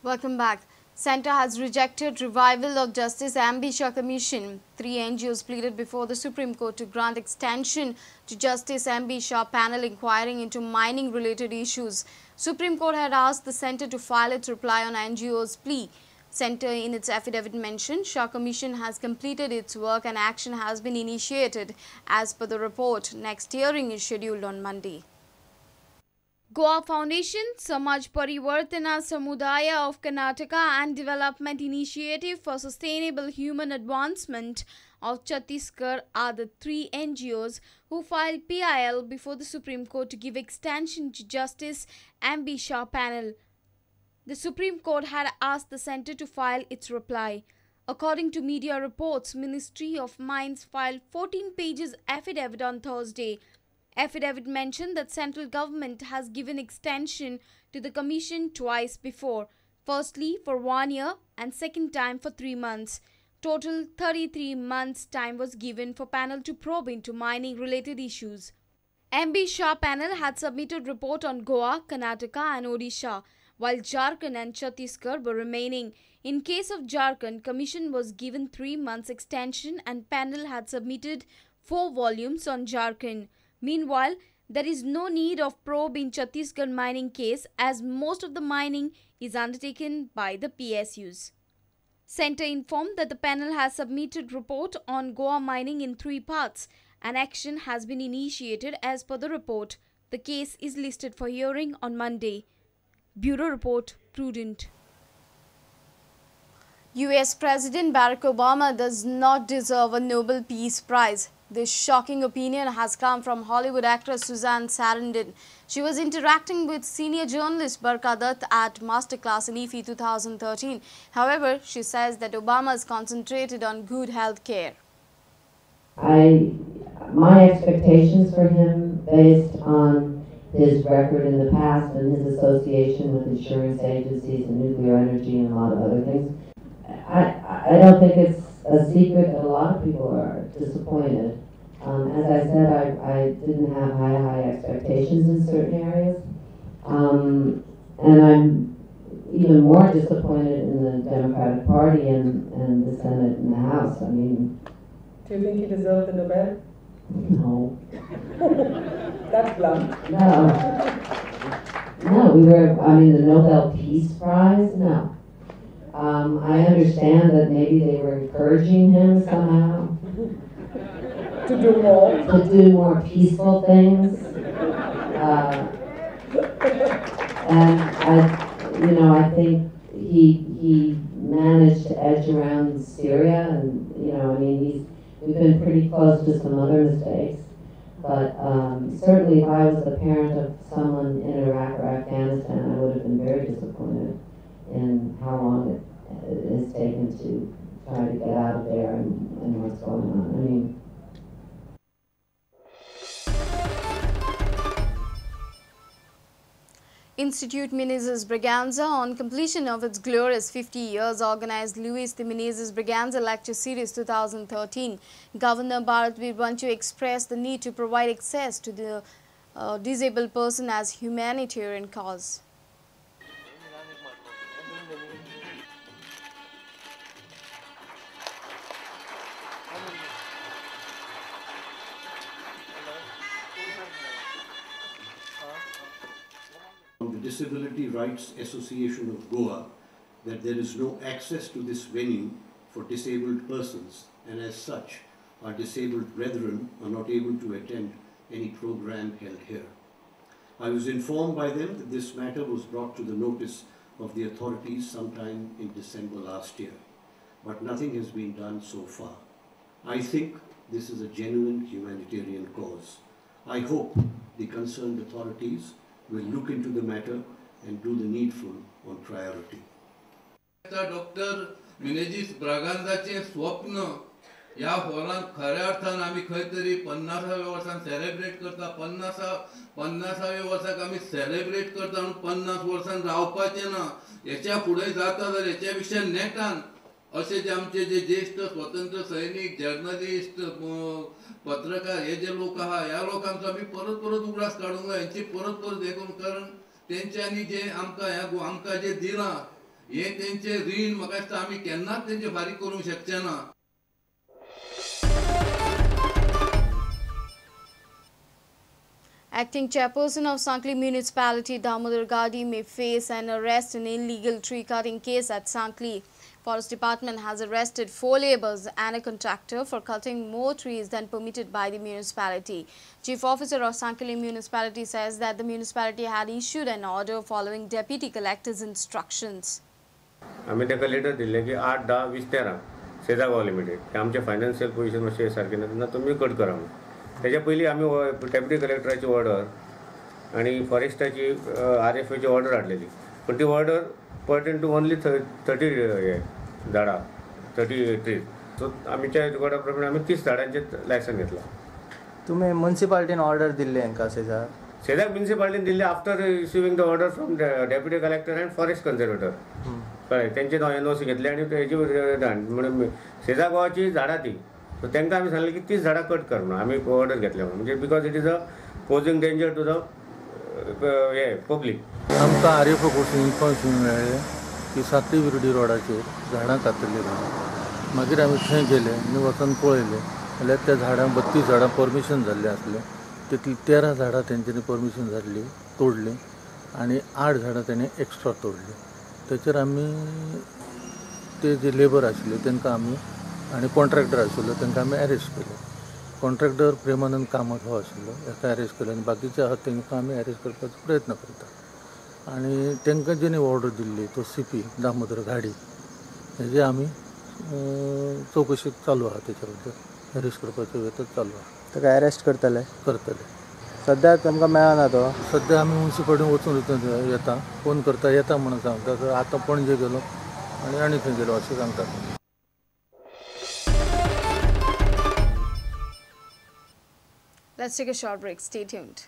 Welcome back. Centre has rejected revival of Justice M.B. Shah Commission. 3 NGOs pleaded before the Supreme Court to grant extension to Justice M.B. Shah panel inquiring into mining-related issues. Supreme Court had asked the Centre to file its reply on NGOs' plea. Centre in its affidavit mentioned Shah Commission has completed its work and action has been initiated as per the report. Next hearing is scheduled on Monday. Goa Foundation, Samaj Parivartana Samudaya of Karnataka and Development Initiative for Sustainable Human Advancement of Chhattisgarh are the 3 NGOs who filed PIL before the Supreme Court to give extension to Justice M.B. Shah panel. The Supreme Court had asked the centre to file its reply. According to media reports, Ministry of Mines filed 14 pages affidavit on Thursday. Affidavit mentioned that central government has given extension to the commission twice before, firstly for 1 year and second time for 3 months. Total 33 months time was given for panel to probe into mining related issues. M.B. Shah panel had submitted report on Goa, Karnataka and Odisha, while Jharkhand and Chhattisgarh were remaining. In case of Jharkhand, commission was given 3 months extension and panel had submitted 4 volumes on Jharkhand. Meanwhile, there is no need of probe in Chhattisgarh mining case as most of the mining is undertaken by the PSUs. Centre informed that the panel has submitted report on Goa mining in 3 parts and action has been initiated as per the report. The case is listed for hearing on Monday. Bureau Report, Prudent. US President Barack Obama does not deserve a Nobel Peace Prize. This shocking opinion has come from Hollywood actress Susan Sarandon. She was interacting with senior journalist Barkha Dutt at Masterclass in IFI 2013. However, she says that Obama is concentrated on good health care. My expectations for him, based on his record in the past and his association with insurance agencies and nuclear energy and a lot of other things, I don't think it's a secret that a lot of people are disappointed. As I said, I didn't have high expectations in certain areas. And I'm even more disappointed in the Democratic Party and the Senate and the House. I mean... Do you think he deserved the Nobel? No. That's blunt. No. No, we were, I mean, the Nobel Peace Prize? No. I understand that maybe they were encouraging him somehow. To do more. To do more peaceful things. And I think he managed to edge around Syria, and I mean, we've been pretty close to some other mistakes. But certainly, if I was the parent of someone in Iraq or Afghanistan, I would have been very disappointed in how long it has taken to try to get out of there and what's going on. I mean, Institute Menezes Braganza, on completion of its glorious 50 years, organized Louis de Menezes Braganza Lecture Series 2013. Governor Bharat Bir Wanchoo expressed the need to provide access to the disabled person as humanitarian cause. The Disability Rights Association of Goa that there is no access to this venue for disabled persons, and as such, our disabled brethren are not able to attend any program held here. I was informed by them that this matter was brought to the notice of the authorities sometime in December last year, but nothing has been done so far. I think this is a genuine humanitarian cause. I hope the concerned authorities will look into the matter and do the needful on priority. Doctor Menezes ब्रागांझाचे स्वप्न ह्या हॉलान खऱ्या अर्थान आमी खंय तरी 50व्या वर्सान celebrate करता. 50व्या वर्साक आमी सेलेब्रेट करता म्हणून 50 वर्सान रावपाचें ना, हेच्या फुडें जाता जाल्यार हेच्या पेक्षा नेटान अशे जे आमचे जे ज्येश्ठ स्वतंत्र सैनीक, जर्नलिस्ट, पत्रकार हे जे लोक आहा ह्या लोकांचो आमी परत परत उगडास काडूंक जाय, हेंची परत परत हें करूंक, कारण तेंच्यांनी जे आमकां ह्या आमकां जे दिलां हें तेंचें रीण म्हाका दिसता आमी केन्नाच तेंचें फारीक करूंक शकचे ना. Acting chairperson of Sankhali Municipality, Damodar Gadi, may face an arrest in illegal tree cutting case at Sankhali. Forest Department has arrested 4 laborers and a contractor for cutting more trees than permitted by the municipality. Chief Officer of Sankhali Municipality says that the municipality had issued an order following Deputy Collector's instructions. आमी ताका letter दिल्लें की 8, 10, 20, 13 सेजा Goa limited आमचे financial position मातशें सारकें ना तेन्ना तुमी कट करा म्हणून. त्याच्या पयलीं आमी डेप्युटी कलेक्टराची ऑर्डर आनी फॉरेस्टाची RFAची ऑर्डर हाडलेली, पूण ती ऑर्डर पर्टेन टू ओनली 30 हे झाडां, 30 ट्रीज. सो आमच्या रिकॉर्डा प्रमाणे आमी 30 झाडांचें लायसन घेतलां. तुमी मुन्सिपाल्टीन ऑर्डर दिल्ली हांकां सेजा? सेजाक म्युनिसिपाल्टीन दिल्ली after receiving the order from deputy collector and forest conservator. कळ्ळें, तेंचे NOC घेतले आनी तेजी म्हणून सेजा गोवाची झाडां ती, सो तांकां आमी सांगलें की 30 झाडां कट कर म्हणून आमी ऑर्डर घेतले म्हणून, म्हणजे because it is a posing danger to the हे पब्लीक. आमकां RFO कडसून इन्फॉर्मेशन मेळ्ळें की सातली विर्डी रोडाचेर झाडां कातरलीं म्हणून. मागीर आमी थंय गेले आनी वचून पळयलें जाल्यार त्या झाडांक 32 झाडां परमिशन जाल्लें आसलें, तितलीं 13 झाडां तेंच्यांनी परमिशन जाल्लीं तोडलीं आनी 8 झाडां तेणी एक्स्ट्रा तोडलीं. तेचेर आमी ते जे लेबर आशिल्ले तांकां आमी आनी कॉन्ट्रॅक्टर आशिल्लो तांकां आमी अरेस्ट केले. कॉन्ट्रॅक्टर प्रेमानंद कामत हो आशिल्लो, हेका अरेस्ट केलो आनी बाकीचे आहा तांकां आमी अरेस्ट करपाचो प्रयत्न करता. आनी तांकां जेणी ऑर्डर दिल्ली तो CP Damodar Ghadi हेजे आमी चवकशी चालू आहा, तेच्या बद्दल अरेस्ट करपाचो यत्न चालू आहा. ताका अरेस्ट करतले? करतले. सद्या तुमकां मेळना तो? सद्या आमी मुन्सिपाल्टीन वचून येता, फोन करता येता म्हणून सांगता, आतां पणजे गेलो आनी आनी खंय गेलो अशें सांगता. Let's take a short break. Stay tuned.